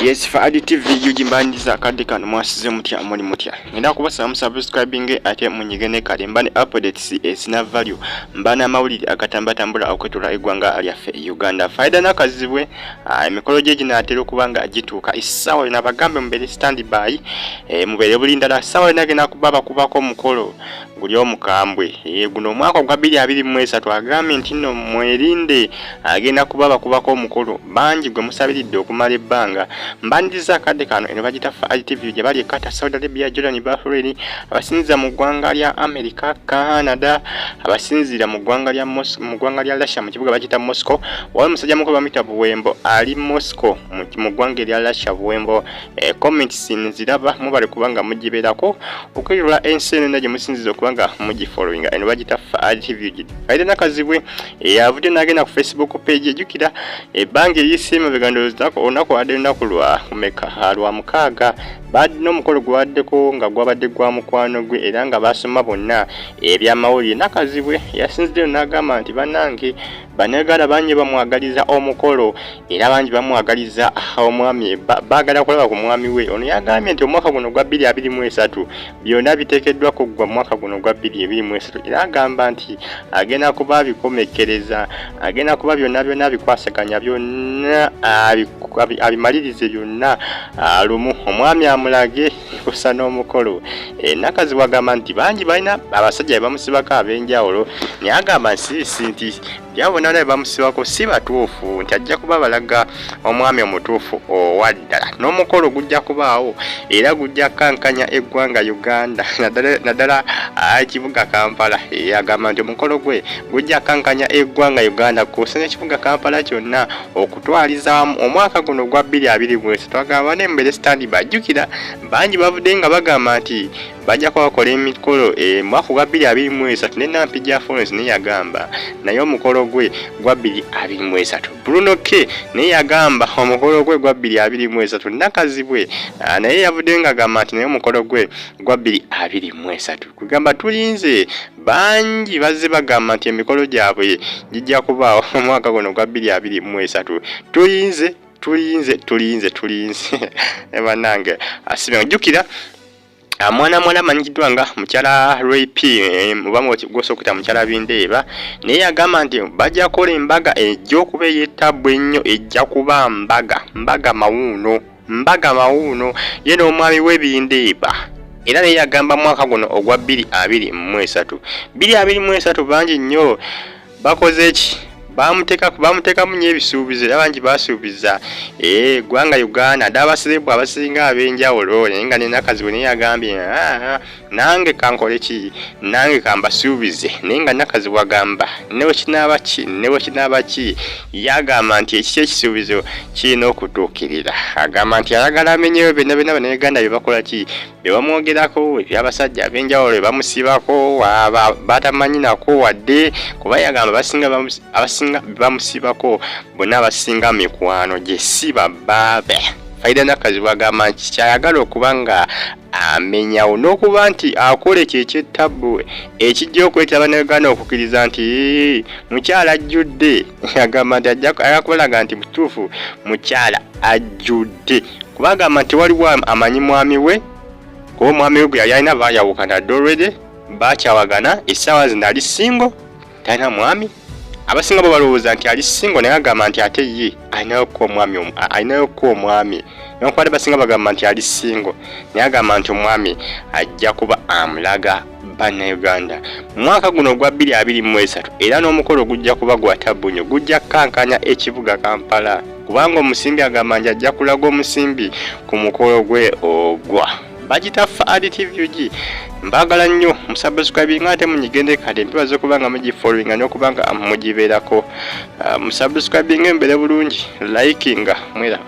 Yes, Faadi TV UG mbandiza akadde kano. Mwasize mutya? Muli mutya? Ngenda kubasaba musubscribing ate munyige ne kale mba ne updates ezina value, mba n'amawulire agatambatambula okwetula eggwanga lyaffe Uganda. Faida Nakazibwe, emikolo gye ginaatera okuba nga gituuka essaawa yona. Bagambe mubeere stand by, mubeere bulindala, essaawa yona agenda kuba bakubako omukolo guli omukambwe. Guno omwaka ogwa 2023 agambye nti nno mwerinde, agenda kuba bakubako omukolo bangi gwe musabiridde okumala ebbanga. Mbaniriza akadde kano. Eno bagita Faadi TV. Gye bali e Qatar, Saudi Arabia, Jordan, Bahrain, abasinziira mu ggwanga lya America, Canada, abasinziira mu ggwanga lya Russia, mu kibuga bagita Moscow. Wali omusajja mukulu bamuyita Buwembo, ali Moscow mu ggwanga erya Russia. Buwembo, comments nziraba, mubale kubanga mugibeerako okwetolola ensi eno gye musinziza okuba nga mugifollowinga. Eno bagita Faadi TV. Faida Nakazibwe avudde n'agenda ku Facebook page. Ejjukira ebbanga eriyise emabega, ndowooza olunaku adde lunaku lwa kumeka, lwa mukaaga, badde n'omukolo gwabaddeko nga gwabadde gwa mukwano gwe era nga basoma bonna ebyamawulire. Nakazibwe yasinziddeyo n'agamba nti bannange Bannayuganda bangi bamwagaliza omukolo era bangi bamwagaliza omwami, baagala kulaba ku mwami we. Ono yagambye nti omwaka guno gwa 2023 byonna biteekeddwa kuggwa mu mwaka guno gwa 2023, era agamba nti agenda kuba abikomekkereza, agenda kuba byonna byonna abikwasaganya, byonna abimalirize byonna lumu omwami amulage kusa n'omukolo. Nakazibwe agamba nti bangi balina abasajja be bamusibako ab'enjawulo, naye agamba nsiisi nti byabo bonna be bamusibako si batuufu, nti ajja kuba balaga omwami omutuufu owa ddala n'omukolo gujja kubaawo era gujja kankanya eggwanga Uganda, naddala ekibuga Kampala. Agamba nti omukolo gwe gujja kankanya eggwanga Uganda kwosa n'ekibuga Kampala kyonna okutwaliza omwaka guno gwa 2023. Agamba nembeere stand by. Jjukira bangi bavudde nga bagamba nti bajja kuba bakola emikolo mwaka gwa 2023, ne Nampijja Florence naye yagamba naye omukolo gwe gwa 2023. Bruno K naye yagamba omukolo gwe gwa 2023. Nakazibwe naye yavudde nga agamba nti naye omukolo gwe gwa 2023. Kugamba tulinze, bangi bazze bagamba nti emikolo gyabwe gijja kubaawo omwaka guno gwa 2023. Tulinze, tulinze, tulinze, tulinze bannange. Asibe jjukira mwana muwala amanyikiddwa nga mukyala Ray P, oba gwosobola okuyita mukyala Bindeeba, naye yagamba nti bajja kukola embaga ejja okuba ey'ettabbu ennyo, ejja kuba mbaga mawuuno, mbaga mawuuno, ye n'omwami we Bindeeba. Era naye yagamba mwaka guno ogwa 2023. 2023 bangi nnyo bakoze ki? Bamuteekamu nnyo ebisuubizo era bangi basuubiza eggwanga Uganda dde abaserebu abasinga ab'enjawulo, naye nga ne Nakazibwe naye yagambye, "Nange kankole ki? Nange kambasuubize." Naye nga Nakazibwe agamba ne bwe kinaaba ki, ne bwe kinaaba ki, yagamba nti ekiki ekisuubizo kirina okutuukirira. Agamba nti ayagala amenyeyo byonna byonna Bannayuganda bye bakola ki, bye bamwogerako ebyabasajja ab'enjawulo bye bamusibako batamanyi nako wadde, kuba yagamba abasinga bamusibako bonna abasinga mikwano gye si babaabe. Faida Nakazibwe agamba nti kyayagala okuba nga amenyawo n'okuba nti akola ekyo ekyettabbu ekijja okuleetera Bannayuganda okukkiriza nti mukyala ajjudde. Agamba nti ajja kubalaga nti mutuufu mukyala ajjudde, kuba agamba nti waliwo amanyi mwami we, kuba omwami we gwe yali alina baayawukana dda already, bakyawagana. Essaawa zino ali single, talina mwami. Abasinga bo balowooza nti ali single, naye agamba nti ate ye alinayokko omwami, alinayokko omwami, newankubadde basinga bagamba nti ali single, naye agamba nti omwami ajja kuba amulaga Bannayuganda mu mwaka guno ogwa 2023, era n'omukolo gujja kuba gwa tabbu nnyo, gujja kukankanya ekibuga Kampala, kubanga omusimbi agamba nti ajja kulaga omusimbi ku mukolo gwe ogwa. Bagita Faadi TV UG. Mbaagala nnyo, musubscribinga ate munyigende kale mpibaza okuba nga mugifollowinga n'okuba nga mugibeerako. Musubscribinga embeere bulungi, likinga, mweraba.